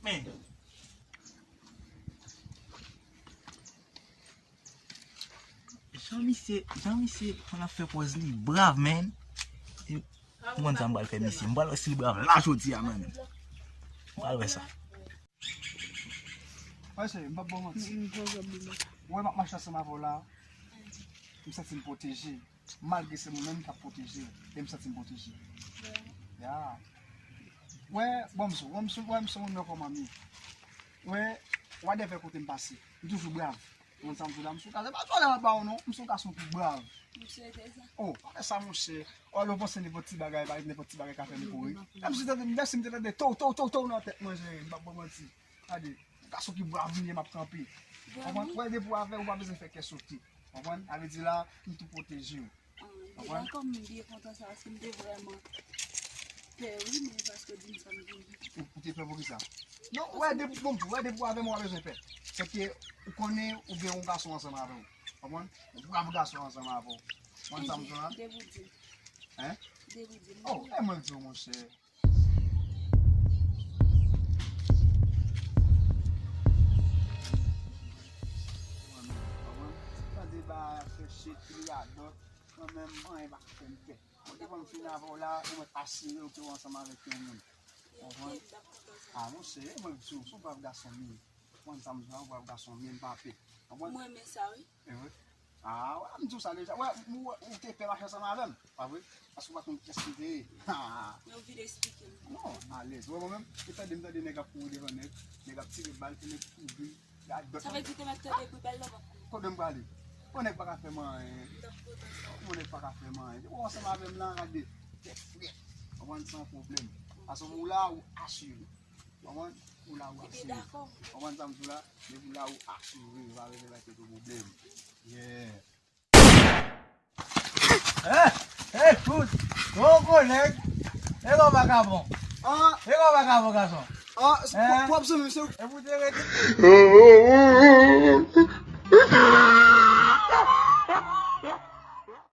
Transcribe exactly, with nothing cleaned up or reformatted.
Men. Jan misye, jan misye konn ap fè pòz li brav, man. E, m konn sa m pral fè misye. M pral wè si l brav la jodi a, man. M pral wè sa. Wè, cheri, m p ap ba w manti. Ou wè, m ap mache ansanm avè w la. M santi m pwoteje. Malgre se mwen menm k ap pwoteje w, e m santi m pwoteje. Ya. Wè, bon, m sou, wè, m sou, wè, m sou moun nan kòman m ye. Wè, wè, dèfè kote m pase, m toujou brav. Ou konn sa m di w la, m sou gason, pa twò lè m ap ba w non, m sou gason ki brav. M swete sa. Oh, pa fè sa, monchè. Wè, lè w panse nenpòt ti bagay, pa nenpòt ti bagay ka fè m kouri. Menm si tande, menm si m te tande tow, tow, tow, tow nan tèt mwen, cheri, m p ap ba w manti. Gade, gason ki brav m ye, m ap kanpe. Konprann? Wè, depi w avè, ou pa bezwen fè kè sote. Konprann? Sa vle di la, m tou pwoteje w. Ah, m te dakò, m byen kontan sa, paske m te vrèman pè, wi, men paske w di m sa m te di. Ou, ou te pè poukisa? Non, wè, depi, bon, wè, depi w avè m, ou pa bezwen pè. Sèke ou konnen ou gen yon gason ansanm avè w. Konprann? Yon brav gason ansanm avè w. Konprann sa m di w la? Depi w di. Hein? Depi w di. Oh, e mwen k di w, monchè. Tande bagay ap fè chit, li radòt, kanmenm, anyen pa ka fè m pè. Depi m fin avè w la, ou mèt asire w ke w ansanm avèk yon moun. Konprann? Ah, monchè, e mwen k di w, se yon brav gason m ye. Konprann sa m di w la, yon brav gason m ye, m pa pè. Konprann? Mwen renmen sa, wi. E vre? Ah, wè, m di w sa deja. Wè, m wè, ou te pè mache ansanm avè m, pa vre? Paske w pa konn kiyès ki te ye. Ha! Men w vin eksplike m. Non, alèz. Wè, mwen menm, e tande m tande nèg ap kouri devan nèg, nèg ap tire bal, e nèg kouri, radòt. Sa vle di te mèt tande bri bal la, w p ap kouri. Kote m prale? Yon nèg pa ka fè m anyen. M t ap kontan sa. Yon nèg pa ka fè m anyen. Depi w ansanm avè m la, gade, tèt frèt. Konprann, san pwoblèm. Paske ou la, ou asire. Konprann? Ou la, ou asire. Konprann sa m di w la? Depi w la, ou asire. Ou pa bezwen bay tèt ou pwoblèm. Yeah. Eh, eh, kout. Gwo kolèg. E gwo vakabon. Ah. E gwo vakabon, gason. Ah, se pwòp, pwòp zanmi, se. E pou te rete.